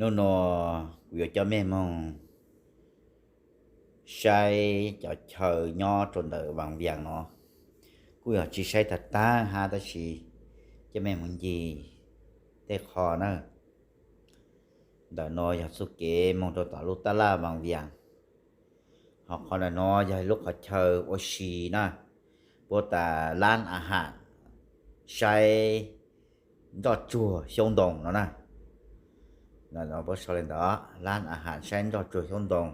Hnub no kuv yuav coj mej moog saib cov chaw nyob rau ntawm Vaj Viam no. Kuj yog tsi saib tag tag hab tab sis coj mej moog ncig tej qho na. Ntawm no yog txuj kev moog rau tom lub tab laj Vaj Viam. Ho qhov ntawm no yog lub qhov chaw ua si na, puab tas lab a has saib nroj tsuag xyoob ntoo no na. Puab sau le ntawd, lab a has saib nroj tsuag xyoob ntoo.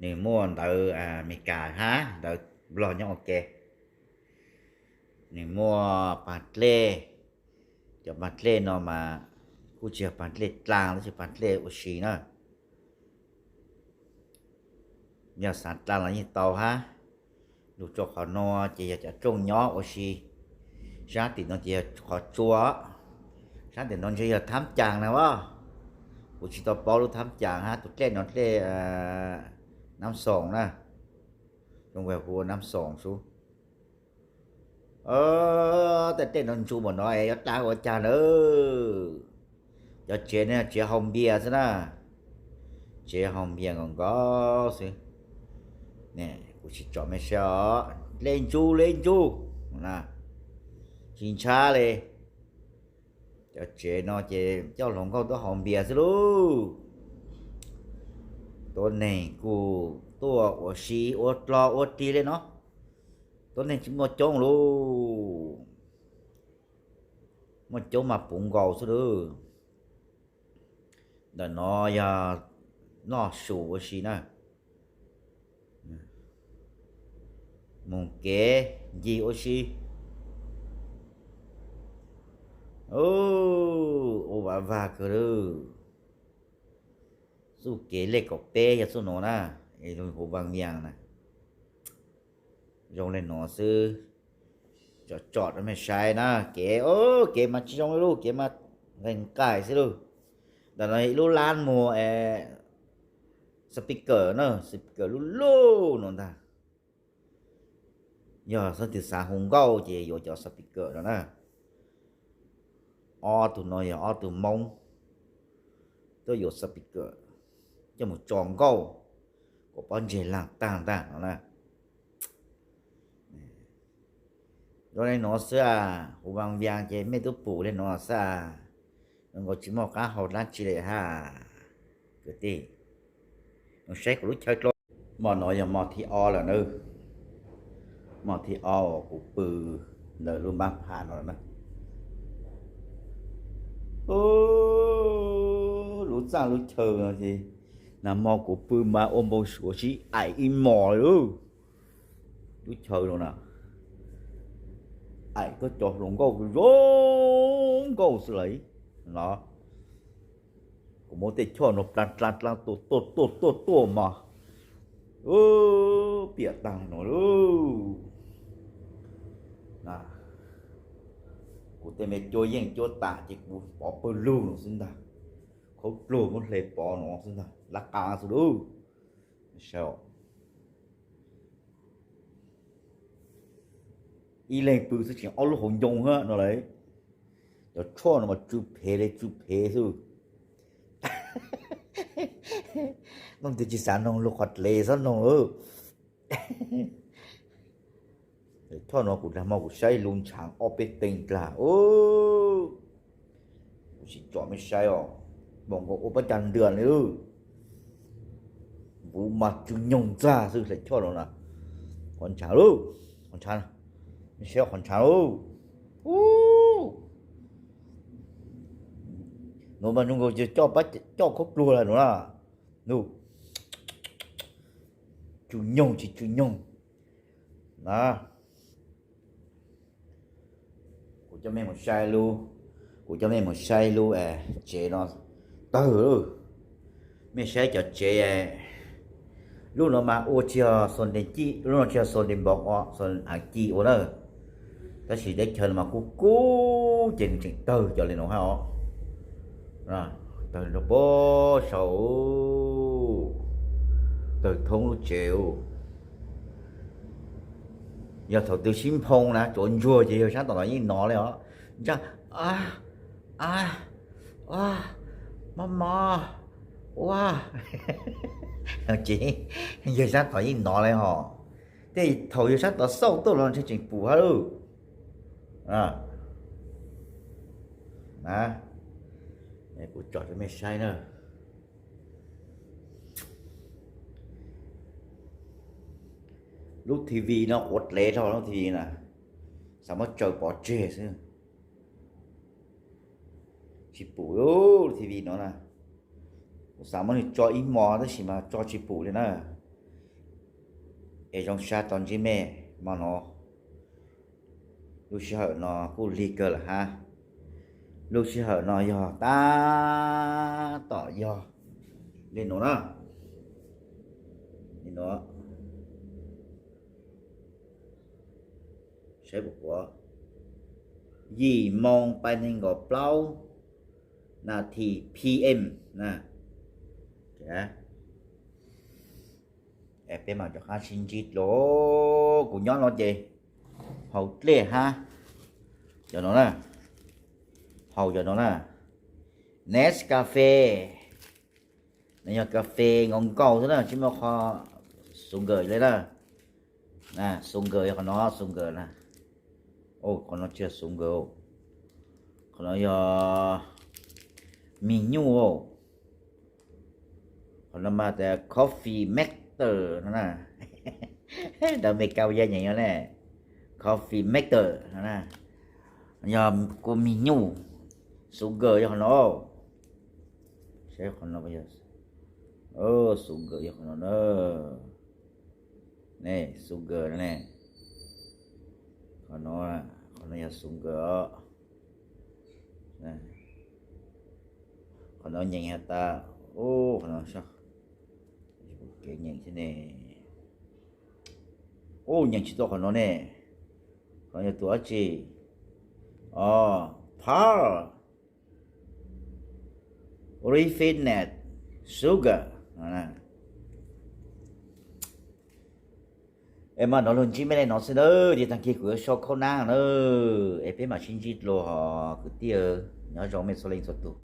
Nwg muaj ntawv Amelikas hab ntawv Nplog nyob ua ke. Nwg muaj paag dlej, cov paag dlej no mas kuj tsi yog paag dlej dlaag, tab sis paag dlej ua si na. Yog xaav dlaag los yeej tau hab. Lug rua qhov no ces yog cov rooj nyob ua si. Saab tim no ces yog qhov tsua. Saab tim no ntshe yog Thab Caas na as. Kuv tsis tau paub lub Thab Caas hab, tus dlej no dlej Nab Xoos na. Zoo hu ua Nab Xoos xwb. Tej dlej no ntsu npaum no es yuav dlaag ua caag na. Cov tsev no tsev haus npias xwb na. Tsev haus npias nkaus nkaus xwb. Kuv tsis tsom mej saib os, dlej ntsu dlej ntsu na, tsis ntshab le. Cov tsev no ces coj hluas nkauj tuaj haus npias xwb lauj. Tuab neeg kuj tuaj ua si ua dlog ua dig le no. Tuab neeg tsis muaj coob lauj, muaj coob mas puv nkaus xwb lauj. Ntawm no yog noj su ua si na. Moog kev ncig ua si. Ua vav vag kawg lauj. Txuj kev lej kaum peb yog txuj nuav na, es lug huv Vaj Viam na. Zoo le nuav xwb, tsom tsom rau mej saib na. Kev, kev mas tsis zoo li lauj, kev mas nqaim nqaim xwb lauj. Ntawm no ib lub lab muag es speaker na, speaker luj luj no ntag. Yog leej twg xav hu nkauj ces yuav cov speaker no na. Ob tug no yog ob tug Moob tuaj yuav speaker coj mus tso nkauj kom pob ntseg laag taag taag no na. Zoo le nuav xwb as, huv Vaj Viam ces mej tub pum le nuav xwb as. Zoo nkaus tsis muaj qab hau dlaab tsi le hab kwv tij. Saib kuv lub chaw dlua. Hmo no yog hmo thib ob lawm na. Hmo thib ob uas kuv pw ntawm lub npab phav no na. Lub txaj lub chaw no ces nag hmo kuv pw mas ua npau suav sib aim ib hmos li lauj. Lub chaw no na, aim tuaj cov hluas nkauj zoo nkauj xwb lawm no. Kuv muab tej choj no dlaa dlaa dlaa tuaj tuaj tuaj tuaj tuaj mas piam taag no lauj. Kuv tej me cuab yeej cuab tam ces kuv pov pawg lug no xwb ntag. Khaub dluag muab hle pov no xwb ntag, lab qab xwb lauj. Ib leeg pw xwb tseem ob lub hauv ncoo hab no lauj. Cov choj no mas tsw phev le tsw phev xwb. Leej twg tsis xav noog lug qhov dlev xob noog lauj. Choj no kuv dag hmo kuv saib lub ntshaav ob peb teev dlaag. Kuv tsis tsom mej saib os, npaum nkaus ua pob cag ntiag li lauj. Npuv mas tsw nyoog txag xwb hle choj no na. Qhov ntshaav lauj, qhov ntshaav, mej saib qhov ntshaav lauj. Nuav mas zoo nkaus coj khaub dluag lawm nuav na. Tsw nyoog tsis tsw nyoog na. Kuv coj mej mus saib lub, kuv coj mej mus saib lub tsev no tawg lauj. Mej saib cov tsev, lub no mas ua tsis yog xo nte ci, lub no tsis yog xo nte npoo, xo av ci ua na. Tab sis teb chaws no mas kub kub ces nws tseem tawg cov le nuav hab os. Tawg rau puag saud, tawg thoob lub tsev. Yog thaum twg sib nphoo na tsuav ntsuag ces yog sab tom no yeej nov le os. Ntsaj, a, a, a, mob mob, Ua, ces yawg sab tod yeej hnov li hos. Tej thaum yawg sab tod xauj tuaj los ntshe tseem pum hab lauj. Kuv tsom rau mej saib na. Lub T V no quav dlev dhau lub T V na, xav muab tsaws pov tseg xwb. Tsis pum lub T V no na. Kuv xav muab nws tso ib hmo tab sis mas tso tsis pum li na. Es zoo sab tau ntsib mej hmo no. Lub sij hawm no kuj lig kawg lawm hab. Lub sij hawm no yog tab tom yog li no na. Li no. Saib puas quav. Yim moo pais nees nkaum plaub nas this P M na. Es peb mam rov qab sib ntsib dlua. Kuv nyob no ces haus dlej hab. Yog no na. Haus yog no na. Nescafe. No yog kas fes nkaus nkaus xwb na, tsis muaj qhov sugar li na. Sugar yog qhov no, sugar na. Qhov no tsis yog sugar, qhov no yog mis nyuj. Qhov no mas tias coffee maker no na. Dab Mes Kas ya nyeem no ne, coffee maker no na. Yog kua mis nyuj, sugar yog qhov no. Saib qhov no, sugar yog qhov no na. Ne, sugar no ne. Qhov no, qhov no yog sugar os. Qhov no nyeem has tas, qhov no, kev nyeem thiab ne. Ub, nyeem tsis tau qhov no ne. Qhov no yog tus dab tsi? Os, par refined sugar. Es mas nov lug ntsib mej le no xwb nawb, ces tag kis kuv yuav sau khauj nab na. Es peb mam sib ntsib dlua hos kwv tij, nyob zoo mej txhua leej txhua tus.